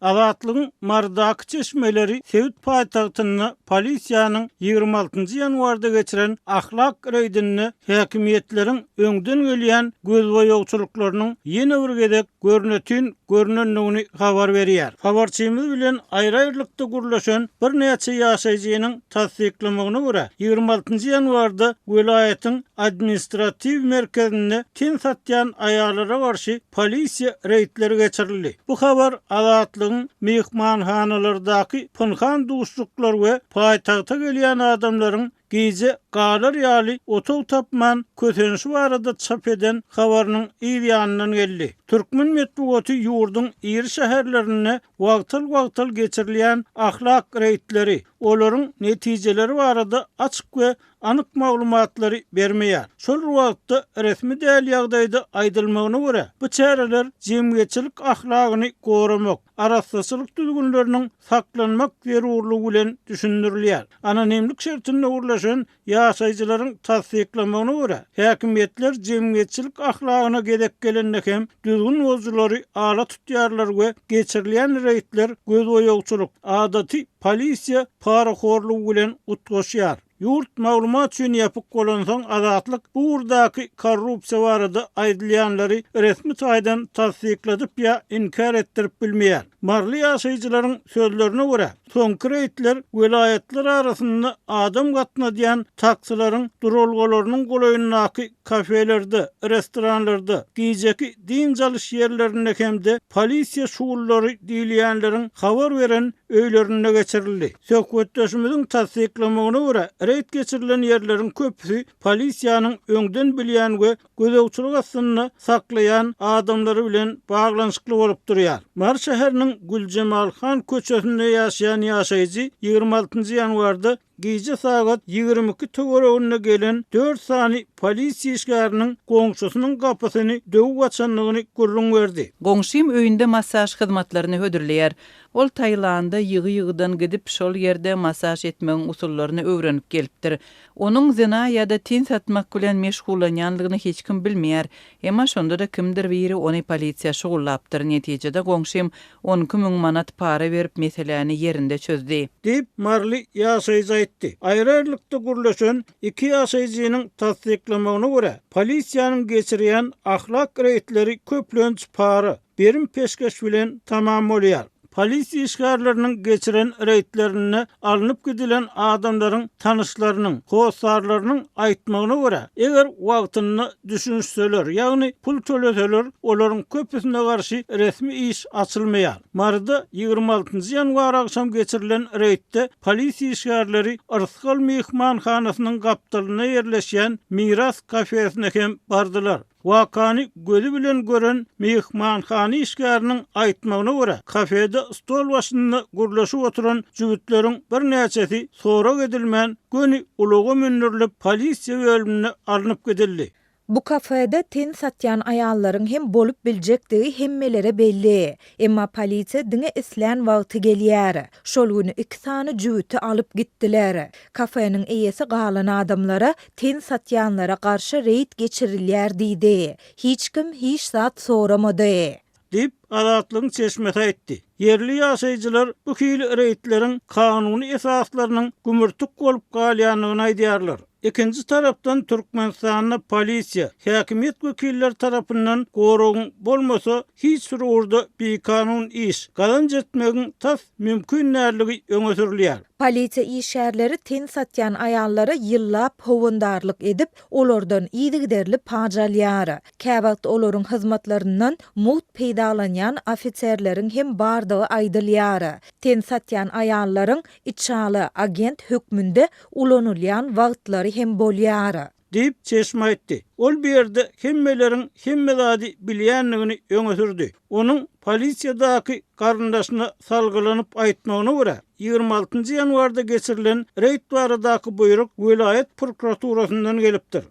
Azatlygyň Marydaky çeşmeleri sebit paýtagtynda polisiýanyň 26-njy ýanwarda geçiren ahlak reýdinde häkimiýetleriň öňden gelýän gözboýagçylyklarynyň ýene bir gezek görnetin görnendigini habar berýär. Habarçymyz bilen aýry-aýrylykda gürleşen birnäçe ýaşaýjynyň tassyklamagyna görä, 26-njy ýanwarda welaýatyň administratiw merkezinde ten satýan aýallara garşy polisiýa reýdleri geçirildi. Bu habar Azatlygyň myhmanhanalardaky pynhan duşuşyklar we paýtagta gelýän adamlaryň gije galar ýaly otag tapman kösenişi barada çap eden habarynyň yz ýanyndan geldi. Türkmen metbugaty ýurduň iri şäherlerinde wagtal-wagtal geçirilýän ahlak reýdleri, olaryň netijeleri barada açyk we anyk maglumatlary bermeýär. Şol bir wagtda, resmi däl ýagdaýda aýdylmagyna görä, bu çäreler jemgyýetçilik ahlagyny goramak, arassaçylyk düzgünleriniň saklanmak zerurlygy bilen düşündirilýär. Anonimlik şertinde gürleşen ýaşaýjylaryň tassyklamagyna görä, häkimiýetler jemgyýetçilik ahlagyna gezek gelende hem düzgün bozujylary ala tutýarlar we geçirilýän reýdler gözboýagçylyk, adaty polisiýa parahorlugy bilen utgaşýar. Ýurt maglumat üçin ýapyk bolansoň Azatlyk bu ugurdaky korrupsiýa barada aýdylýanlary resmi taýdan tassykladyp ýa inkär etdirip bilmeýär. Maryly ýaşaýjylaryň sözlerine görä, soňky reýdler welaýatlar arasynda adam gatnadýan taksileriň duralgalarynyň golaýyndaky kafelerde, restoranlarda, gijeki dynç alyş ýerlerinde hem-de polisiýa şugullary diýilýänleriň habar beren öýlerinde geçirildi. Söhbetdeşimiziň tassyklamagyna görä, reýd geçirilen ýerleriň köpüsi polisiýanyň öňden bilýän we gözegçilik astynda saklaýan adamlary bilen baglanyşykly bolup durýar. Mary şäheriniň Güljemal han köçesinde ýaşaýan ýaşaýjy 26 ýanwarda Gije sagat 22 töwereginde gelen dört sany polisiýa işgäriniň goňşusynyň gapysyny döwüp açandygyny gürrüň berdi. Goňşym öýünde massaž hyzmatlaryny hödürleýär. Ol Taýlanda ýygy-ýygydan gidip, şol ýerde massaž etmegiň usullaryny öwrenip gelipdir. Onuň zyna ýa-da ten satmak bilen meşgullanýanlygyny hiç kim bilmeýär. Emma şonda-da kimdir biri ony polisiýa şugullapdyr. Netijede goňşym 12 mün manat para berip meseläni ýerinde çözdi. Diýip, maryly ýaşaýjy aýtdy. Aýry-aýrylykda gürleşen iki ýaşaýjynyň tassyklamagyna görä, polisiýanyň geçirýän ahlak reýdleri köplenç para, berim-peşgeş bilen tamam bolýar. Polisiýa işgärleriniň geçiren reýdlerinde alnyp gidilen adamlaryň tanyşlarynyň, hossarlarynyň aýtmagyna görä, eger wagtynda düşünişseler, ýagny pul töleseler, olaryň köpüsine garşy resmi iş açylmaýar. Maryda 26 nji ýanwar agşam geçirilen reýdde polisiýa işgärleri Yrsgal myhmanhanasynyň gapdalynda ýerleşýän Miras kafesine hem bardylar. Wakany gözi bilen gören myhmanhana işgäriniň aýtmagyna görä, kafede stol başynda gürleşip oturan jübütleriň birnäçesi sorag edilmän, göni ulaga mündürilip, polisiýa bölümine alnyp gidildi. Bu kafede ten satýan aýallaryň hem bolup biljekdigi hemmelere belli. Emma polisiýa diňe islän wagty gelýär. Şol gün iki sany jübüti alyp gitdiler. Kafeniň eýesi galan adamlara Ten satýanlara garşy reýd geçirilýär diýdi. Hiç kim hiç zat soramady. Diýip, Azatlygyň çeşmesi aýtdy. Ýerli ýaşaýjylar bu hili reýdleriň kanuny esaslarynyň gümürtik bolup galýandygyny aýdýarlar. Ikinji tarapdan Türkmenistanda polisiýa, häkimiýet wekilleri tarapyndan goragyň bolmasa, hiç bir ugurda bikanun iş, gazanç etmegiň tas mümkin däldigi öňe sürülýär. Polisiýa işgärleri ten satýan aýallara ýyllap howandarlyk edip, olardan yzygiderli paç alýar. Käwagt olaryň hyzmatlaryndan mugt peýdalanýan ofiserleriň hem bardygy aýdylýar. Ten satýan aýallaryň içaly, agent hökmünde ulanylýan wagtlary hem bolýar. Diýip, çeşme aýtdy. Ol bu ýerde hemmeleriň hemme zady bilýändigini öňe sürdi. Onuň polisiýadaky garyndaşyna salgylanyp aýtmagyna görä, 26 nji ýanwarda geçirilen reýd baradaky buýruk welaýat prokuraturasyndan gelipdir.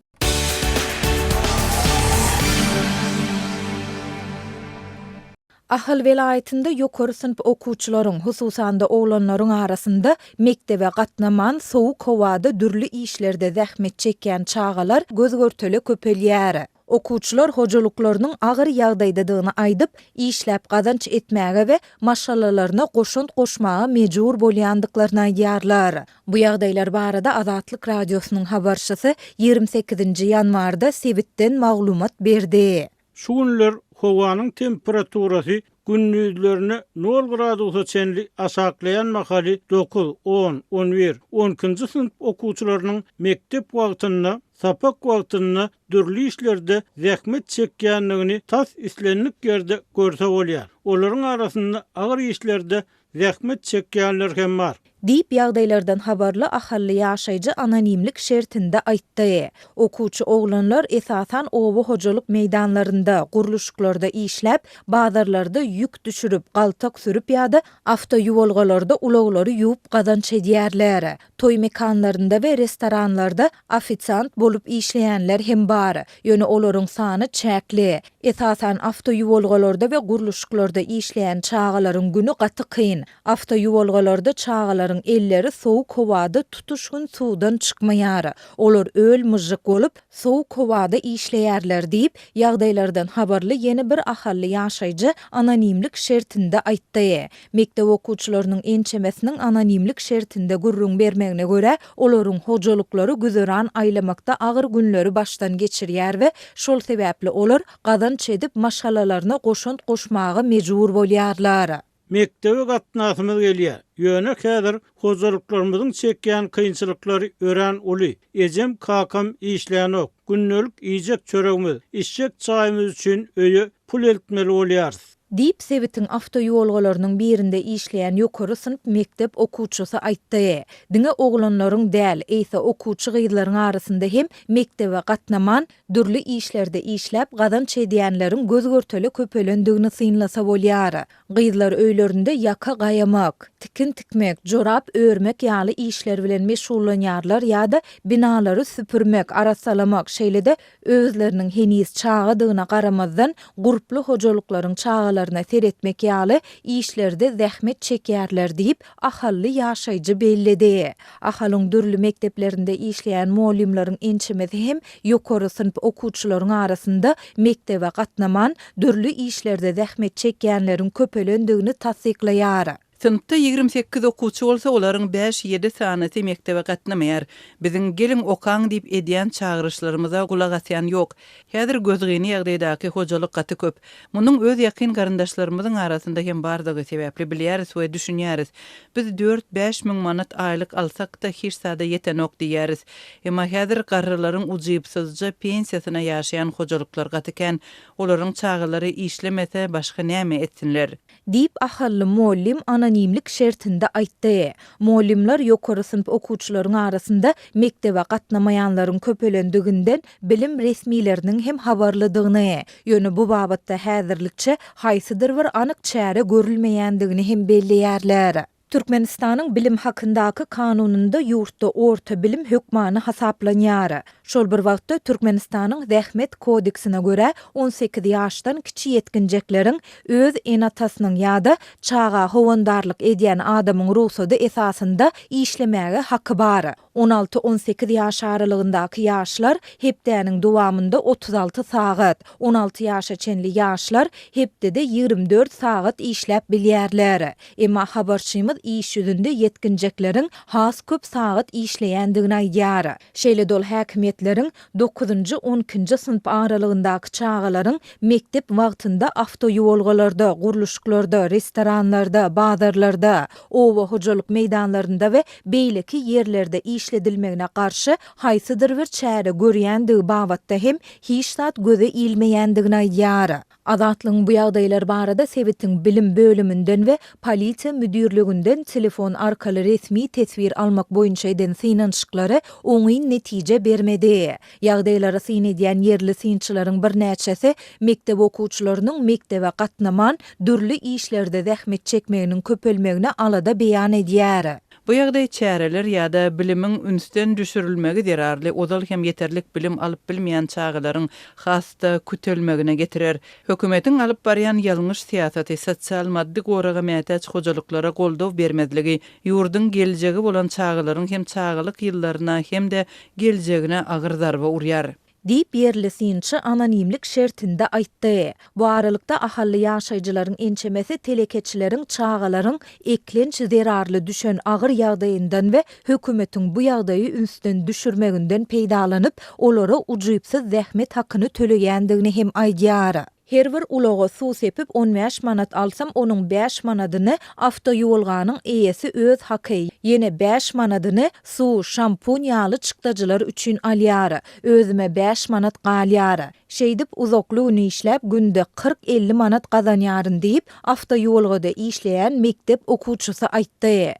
Ahal welaýatynda ýokary synp okuwçylaryň, hususan-da oglanlaryň arasynda mekdebe gatnaman, sowuk howada dürli işlerde zähmet çekýän çagalar göz-görtele köpelýär. Okuwçylar hojalyklarynyň agyr ýagdaýdadygyny aýdyp, işläp gazanç etmäge we maşgalalaryna goşant goşmaga mejbur bolýandyklaryny aýdýarlar. Bu ýagdaýlar barada Azatlyk Radiosynyň habarçysy 28-nji ýanwarda sebitden maglumat berdi. Şu günler howanyň temperaturasy gündizlerine nol gradusa çenli aşaklaýan mahaly dokuz, on, on bir, on ikinji synp okuwçylarynyň mekdep wagtynda, sapak wagtynda dürli işlerde zähmet çekýändigini tas islendik ýerde görse bolýar. Olaryň arasynda agyr işlerde zähmet çekýänler hem bar. Diýip, ýagdaýlardan habarly ahally ýaşaýjy anonimlik şertinde aýtdy. Okuwçy oglanlar esasan oba hojalyk meýdanlarynda, gurluşyklarda işläp, bazarlarda ýük düşürip, galtak sürüp ýa-da awtoýuwalgalarda ulaglary ýuwup gazanç edýärler. Toý mekanlarynda we restoranlarda ofisiant bolup işleýänler hem bar. Ýöne olaryň sany çäkli. Esasan awtoýuwalgalarda we gurluşyklarda işleýän çagalaryň güni gaty kyn. Awtoýuwalgalarda çagalaryň elleri sowuk howada tutuş gün suwdan çykmaýar. Olar öl-myžžyk bolup, sowuk howada işleýärler diýip, ýagdaýlardan habarly ýene bir ahally ýaşaýjy anonimlik şertinde aýtdy. Mekdep okuwçylarynyň ençemesiniň anonimlik şertinde gürrüň bermegine görä, olaryň hojalyklary güzeran aýlamakda agyr günleri başdan geçirýär we şol sebäpli olar gazanç edip maşgalalaryna goşant goşmaga mejbur bolýarlar. Mekdebe gatnasymyz gelýär. Ýöne häzir hojalyklarymyzyň çekýän kynçylyklary örän uly. Ejem, kakam işlänok. Gündelik iýjek çöregimiz, içjek çaýymyz üçin öýe pul eltmeli bolýarys. Diýip, sebitiň awtoýuwalgalarynyň birinde işleýän ýokary synp mekdep okuwçysy aýtdy. Diňe oglanlaryň däl, eýse okuwçy gyzlaryň arasynda hem mekdebe gatnaman, dürli işlerde işläp gazanç edýänleriň göz-görtele köpelendigini synlasa bolýar. Gyzlar öýlerinde ýaka gaýamak, tikin tikmek, jorap örmek ýaly işler bilen meşgullanýarlar ýa-da binalary süpürmek, arassalamak, şeýle-de özleriniň heniz çagadygyna garamazdan, gurply hojalyklaryň çagalaryna seretmek ýaly işlerde zähmet çekýärler diýip, ahally ýaşaýjy belledi. Ahalyň dürli mekdeplerinde işleýän mugallymlaryň ençemesi hem ýokary synp okuwçylaryň arasynda mekdebe gatnaman, dürli işlerde zähmet çekýänleriň köpelendigini tassyklaýar. Synpda 28 okuwçy bolsa, olaryň bäş-ýedi sanysy mekdebe gatnamaýar. Biziň Geliň, okaň diýip edýän çagyryşlarymyza gulak asýan ýok. Häzir gözgyny ýagdaýdaky hojalyk gaty köp. Munuň öz ýakyn garyndaşlarymyzyň arasynda hem bardygy sebäpli bilýäris we düşünýäris. Biz dört-bäş müň manat aýlyk alsak-da hiç zada ýetenok diýýäris. Emma häzir garrylaryň ujypsyzja pensiýasyna ýaşaýan hojalyklar gaty kän. Olaryň çagalary işlemese başga näme etsinler? Diýip, ahally mugallym anonimlik şertinde aýtdy. Mugallymlar ýokary synp okuwçylaryň arasynda mekdebe gatnamaýanlaryň köpelendiginden bilim resmileriniň hem habarlydygyny, ýöne bu babatda häzirlikçe haýsydyr bir anyk çäre görülmeýändigini hem belleýärler. Türkmenistanyň Bilim hakyndaky kanunynda ýurtda orta bilim hökmany hasaplanýar. Şol bir wagtda, Türkmenistanyň Zähmet kodeksine görä, 18 ýaşdan kiçi ýetginjekleriň öz ene-atasynyň ýa-da çaga howandarlyk edýän adamyň rugsady esasynda işlemäge haky bar. On alty-on sekiz ýaş aralygyndaky ýaşlar hepdäniň dowamynda 36 sagat, 16 ýaşa çenli ýaşlar hepdede 24 sagat işläp bilýärler. Emma habarçymyz iş ýüzünde ýetginjekleriň has köp sagat işleýändigini aýdýar. Şeýle-de ol häkimiýetleriň dokuzynjy-on ikinji synp aralygyndaky çagalaryň mekdep wagtynda awtoýuwalgalarda, gurluşyklarda, restoranlarda, bazarlarda, oba hojalyk meýdanlarynda we beýleki ýerlerde işledilmegine garşy haýsydyr bir çäre görýändigi babatda hem hiç zat göze ilmeýändigini aýdýar. Azatlygyň bu ýagdaýlar barada sebitiň bilim bölüminden we polisiýa müdirliginden telefon arkaly resmi teswir almak boýunça eden synanyşyklary oňyn netije bermedi. Ýagdaýlara syn edýän ýerli synçylaryň birnäçesi mekdep okuwçylarynyň mekdebe gatnaman, dürli işlerde zähmet çekmeginiň köpelmegine alada beýan edýär. Bu ýagdaý çäreler ýa-da bilimiň ünsden düşürilmegi zerarly ozal hem ýeterlik bilim alyp bilmeýän çagalaryň has-da kütelmegine getirer. Hökümetiň alyp barýan ýalňyş syýasaty, sosial-maddy goraga mätäç hojalyklara goldaw bermezligi ýurduň geljegi bolan çagalaryň hem çagalyk ýyllaryna hem-de geljegine agyr zarba urýar. Diýip, ýerli synçy anonimlik şertinde aýtdy. Bu aralykda, ahally ýaşaýjylaryň ençemesi telekeçileriň çagalaryň eklenç zerarly düşen agyr ýagdaýyndan we hökümetiň bu ýagdaýy ünsden düşürmeginden peýdalanyp, olara ujypsyz zähmet hakyny töleýändigini hem aýdýar. Her bir ulaga suw sepip on bäş manat alsam, onuň bäş manadyny awtoýuwalganyň eýesi öz haky, ýene bäş manadyny suw, şampun ýaly çykdajylar üçin alýar. Özüme bäş manat galýar. Şeýdip, uzakly gün işläp, günde 40-50 manat gazanýaryn diýip, awtoýuwalgada işleýän mekdep okuwçysy aýtdy.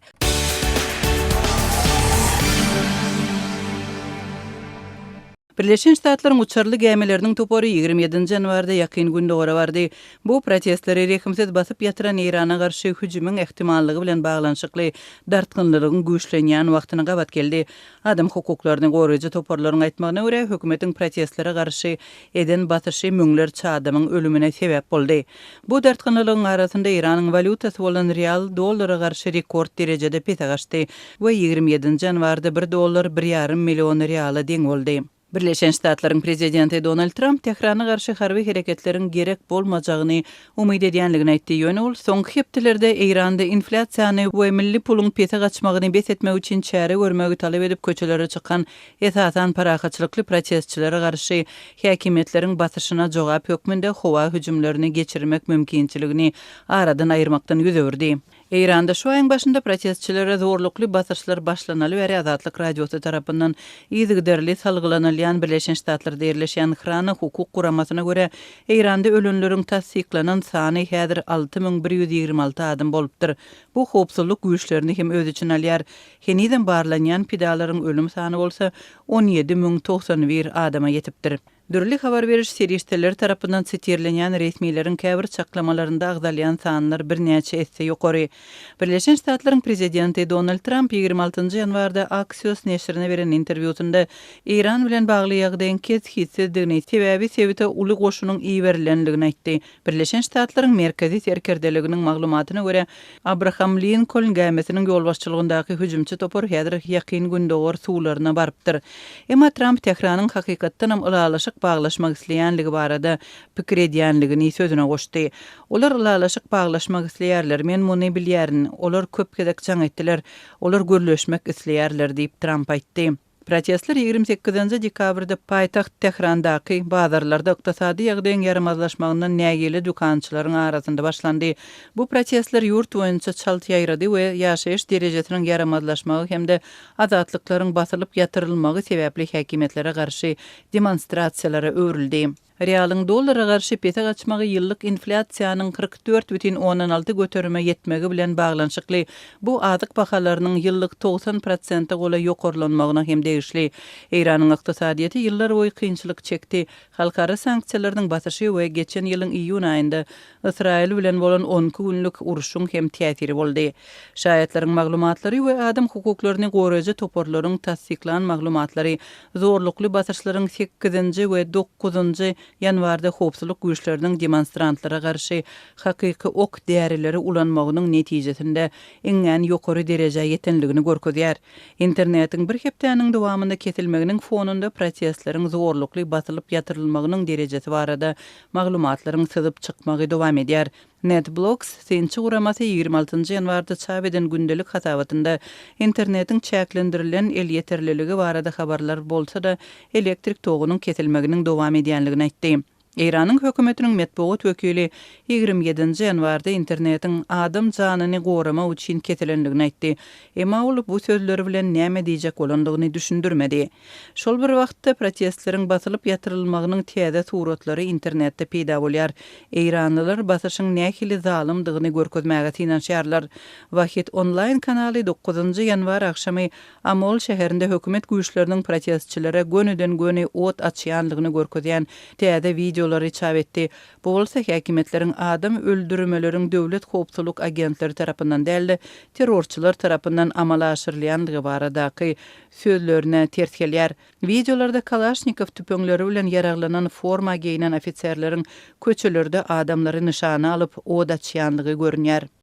Birleşen Ştatlaryň uçarly gämileriniň topary 27-nji ýanwarda Ýakyn Gündogara bardy. Bu protestleri rehimsiz basyp ýatyran Eýrana garşy hüjümiň ähtimallygy bilen baglanyşykly dartgynlylygyň güýçlenýän wagtyna gabat geldi. Adam hukuklaryny goraýjy toparlaryň aýtmagyna görä, hökümetiň protestlere garşy eden basyşy müňlerçe adamyň ölümine sebäp boldy. Bu dartgynlylygyň arasynda Eýranyň walýutasy bolan rial dollara garşy rekord derejede pese gaçdy we 27-nji ýanwarda bir dollar bir ýarym million riala deň boldy. Birleşen Ştatlaryň prezidenti Donald Tramp Tährana garşy harby hereketleriň gerek bolmajagyny umyt edýänligini aýtdy, ýöne ol soňky hepdelerde Eýranda inflýasiýany we milli puluň pese gaçmagyny bes etmek üçin çäre görmegi talap edip köçelere çykan esasan parahatçylykly protestçilere garşy häkimiýetleriň basyşyna jogap hökmünde howa hüjümlerini geçirmek mümkinçiligini aradan aýyrmakdan ýüz öwürdi. Eýranda şu aýyň başynda protestçilere zorlukly basyşlar başlanaly bäri Azatlyk Radiosy tarapyndan yzygiderli salgylanylýan Birleşen Ştatlarda ýerleşýän Hrana hukuk guramasyna görä, Eýranda ölenleriň tassyklanan sany häzir 6126 adam bolupdyr. Bu howpsuzlyk güýçlerini hem öz içine alýar. Henizem barlanýan pidalaryň ölüm sany bolsa 17 091 adama ýetipdir. Dürli habar beriş serişdeleri tarapyndan sitirlenýän resmileriň käbir çaklamalarynda agzalýan sanlar birnäçe esse ýokary. Birleşen Ştatlaryň prezidenti Donald Tramp 26-njy ýanwarda Axios neşirine beren interwýusynda Eýran bilen bagly ýagdaýyň kesgitsizdigini, sebäbi sebite uly goşunyň iberilendigini aýtdy. Birleşen Ştatlaryň Merkezi serkerdeliginiň maglumatyna görä, Abraham Linkoln gämisiniň ýolbaşçylygyndaky hüjümçi topar häzir Ýakyn Gündogar suwlaryna barypdyr. Emma Tramp Tähranyň hakykatdanam ylalaşyk baglaşmak isleýänligi barada pikir edýänligini sözüne goşdy. Olar ylalaşyk baglaşmak isleýärler, men muny bilýärin. Olar köp gezek jaň etdiler. Olar gürleşmek isleýärler diýip, Tramp aýtdy. Protestler 28-nji dekabrda paýtagt Tährandaky bazarlarda ykdysady ýagdaýyň ýaramazlaşmagyndan nägile dükançylaryň arasynda başlandy. Bu protestler ýurt boýunça çalt ýaýrady we ýaşaýyş derejesiniň ýaramazlaşmagy hem-de azatlyklaryň basylyp ýatyrylmagy sebäpli häkimiýetlere garşy demonstrasiýalara öwrüldi. Realyň dollara garşy pese gaçmagy ýyllyk inflýasiýanyň 44,6 göterime ýetmegi bilen baglanyşykly. Bu azyk bahalarynyň ýyllyk 90 prosente golaý ýokarlanmagyna hem degişli. Eýranyň ykdysadyýeti ýyllarboýy kynçylyk çekdi. Halkara sanksiýalarynyň basyşy we geçen ýylyň iýun aýynda Ysraýyl bilen bolan on iki günlük urşuň hem täsiri boldy. Şaýatlaryň maglumatlary we adam hukuklaryny goraýjy toparlaryň tassyklan maglumatlary zorlukly basyşlaryň sekizinji we dokuzynjy ýanwarda howpsuzlyk güýçleriniň demonstrantlara garşy hakyky ok därileri ulanmagynyň netijesinde iňňän ýokary derejä ýetenligini görkezýär. Internetiň bir hepdäniň dowamynda kesilmeginiň fonunda protestleriň zorlukly basylyp ýatyrylmagynyň derejesi barada maglumatlaryň syzyp çykmagy dowam edýär. NetBlocks synçy guramasy 26-njy ýanwarda çap eden gündelik hasabatynda internetiň çäklendirilen elýeterliligi barada habarlar bolsa-da, elektrik togunyň kesilmeginiň dowam edýänligini aýtdy. Eýranyň hökümetiniň metbugat wekili 27-nji ýanwarda internetiň adam janyny goramak üçin kesilenligini aýtdy. Emma ol bu sözleri bilen näme diýjek bolandygyny düşündirmedi. Şol bir wagtda, protestleriň basylyp ýatyrylmagynyň täze suratlary internetde peýda bolýar. Eýranlylar basyşyň nähili zalymdygyny görkezmäge synanyşýarlar. Wahid onlaýn kanaly dokuzynjy ýanwar agşamy Amol şäherinde hökümet güýçleriniň protestçilere gönüden-göni ot açýandygyny görkezýän täze wideolary çap etdi. Bu bolsa häkimiýetleriň adam öldürmeleriň döwlet howpsuzlyk agentleri tarapyndan däl-de, terrorçylar tarapyndan amala aşyrylýandygy baradaky sözlerine ters gelýär. Wideolarda Kalaşnikow tüpeňleri bilen ýaraglanan forma geýnen ofiserleriň köçelerde adamlary nyşana alyp, od açýandygy görünýär.